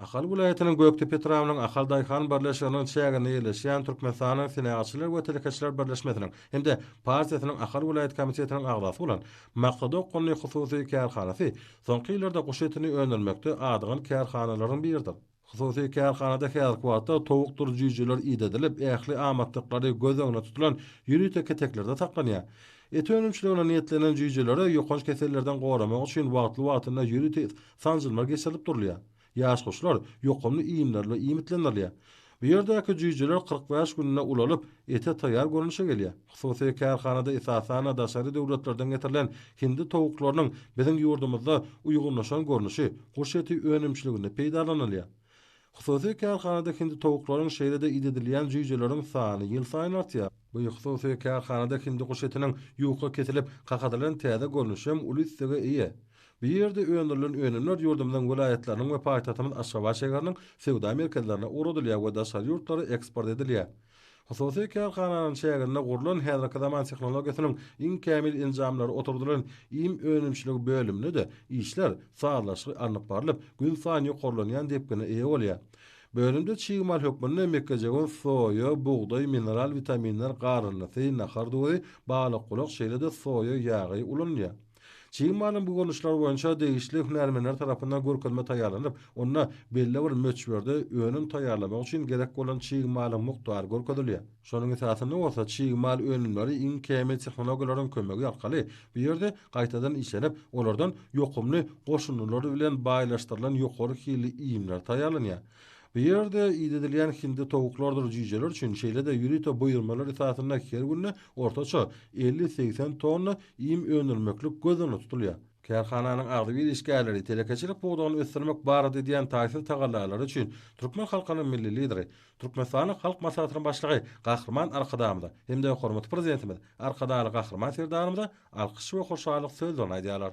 Ahal welaýatynyň Gökdepe etrabynyň Ahal daýhan birleşiginiň çäginde ýerleşýän Türkmenistanyň Senagatçylar we telekeçiler birleşmesiniň hem-de partiýasynyň Ahal welaýat komitetiniň agzasy bolan Maksat okgunly hususy kärhanasy soňky ýyllarda guş etini öndürmekde adygan kärhanalaryň biridir. Hususy kärhanada häzirki wagtda towukdyr jüýjeler idedilip, ähli amatlyklary göz öňünde tutulan ýörite keteklerde saklanýar. Et önümçiligine niýetlenen jüýjeleri ýokanç kesellerden goramak üçin wagtly-wagtynda ýörite sanjymlar geçirilip durulýar. Ýaş guşlar ýokumly iýmler bilen iýmitlendirilýär. Bu ýerdäki jüýjeler 45 günde ulalyp, ete taýýar görnüşe gelýär. Hususy kärhanada esasan-da daşary döwletlerden getirilen hindi towuklarynyň biziň ýurdumyzda uýgunlaşan görnüşi guş eti önümçiliginde peýdalanylýar. Hususy kärhanada hindi towuklaryň şeýle-de idedilýän jüýjeleriň sany ýylsaýyn artýar. Bu hususy kärhanada hindi guş etiniň ýuka kesilip kakadylan täze görnüşi hem uly islege eýe. Bu ýerde öndürilen önümler ýurdumyzyň welaýatlarynyň we paýtagtymyz Aşgabat şäheriniň söwda merkezlerine ugradylýar we daşary ýurtlara eksport edilýär. Hususy kärhananyň çäginde gurlan häzirki zaman tehnologiýasynyň iň kämil enjamlary oturdylan iým önümçiligi bölüminde-de işler sazlaşykly alnyp barlyp, günsaýyn ýokarlanýan depgine eýe bolýar. Bölümde çig mal hökmünde mekgejöwen, soýa, bugdaý, mineral witaminler garyndysy, nahar duzy, balykgulak, şeýle-de soýa ýagy ulanylýar. Çig malyň bu görnüşleri boýunça degişli hünärmenler tarapyndan görkezme taýýarlanyp, onda belli bir möçberde önüm taýýarlamak üçin gerek bolan çig malyň mukdary görkezilýär. Şonuň esasynda bolsa çig mal önümleri iň kämil tehnologiýalaryň kömegi arkaly bu ýerde gaýtadan işlenip, olardan ýokumly goşundylar bilen baýlaşdyrylan ýokary hilli iýmler taýýarlanýar. Bu ýerde idedilýän hindi towuklardyr jüýjeler üçin şeýle-de ýörite buýurmalar esasynda her günde ortaça 50-80 tonna iým öndürmeklik göz öňünde tutulýar. Kärhananyň agzybir işgärleri telekeçilik pudagyny ösdürmek barada edýän taýsyz tagallalary üçin türkmen halkynyň Milli Lideri, Türkmenistanyň Halk Maslahatynyň Başlygy Gahryman Arkadagymyza hem-de hormatly Prezidentimiz Arkadagly Gahryman Serdarymyza alkyş we hoşallyk sözlerini aýdýarlar.